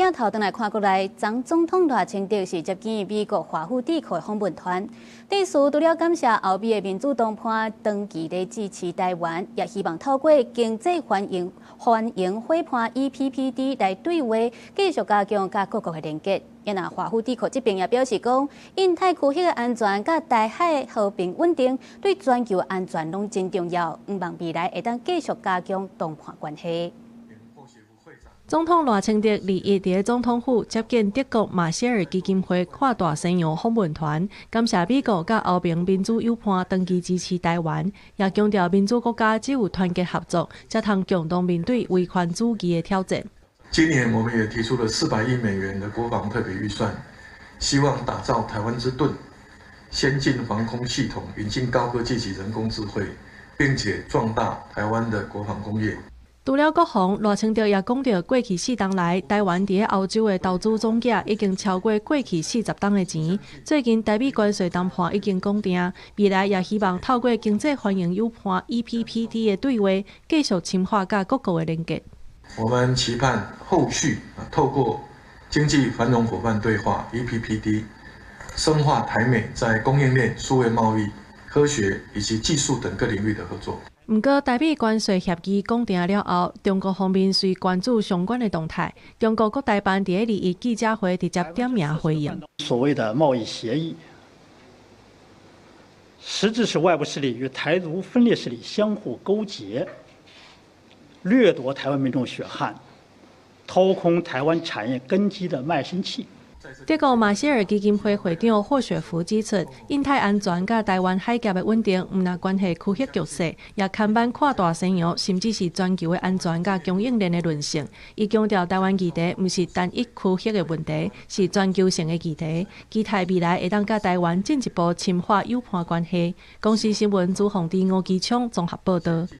鏡頭轉來看國內，前總統賴清德是接見美國華府智庫的訪問團。致詞除了感謝歐美的民主黨伴長期咧支持台灣，也希望透過經濟繁榮夥伴 EPPD 來對話，繼續加強佮各國的連結。啊，華府智庫這邊也表示講，印太區域的安全佮台海和平穩定，對全球安全攏真重要。向望未來會當繼續加強同伴關係。總統賴清德21佇總統府接見德國馬歇爾基金會跨大西洋訪問團，感謝美國佮歐盟民主友伴長期支持台灣，也強調民主國家只有團結合作，才通共同面對威權主義的挑戰。今年我們也提出了400億美元的國防特別預算，希望打造台灣之盾，先進防空系統，引進高科技及人工智慧，並且壯大台灣的國防工業。除了國防，賴清德也講著過去4冬來，台灣佇歐洲的投資總額已經超過過去40冬的錢。最近台美關稅談判已經講定，未來也希望透過經濟繁榮友伴 EPPD 的對話，繼續深化佮各國的連結。我們期盼後續透過經濟繁榮夥伴對話 EPPD，深化台美在供應鏈、數位貿易、科學以及技術等各領域的合作。毋過，台美關稅協議講定了後，中國方面隨關注相關的動態。中國國台辦佇21記者會直接點名回應：所謂的貿易協議，實質是外部勢力與台獨分裂勢力相互勾結，掠奪台灣民眾血汗，掏空台灣產業根基的賣身契。德國馬歇爾基金會會長霍雪福指出，印太安全佮台灣海峽的穩定，毋但關係區域局勢，也牽絆跨大西洋，甚至是全球的安全佮供應鏈的韌性。伊強調，台灣議題毋是單一區域的問題，是全球性的議題。期待未來會當佮台灣進一步深化友伴關係。公視新聞朱鳳弟吳基聰綜合報道。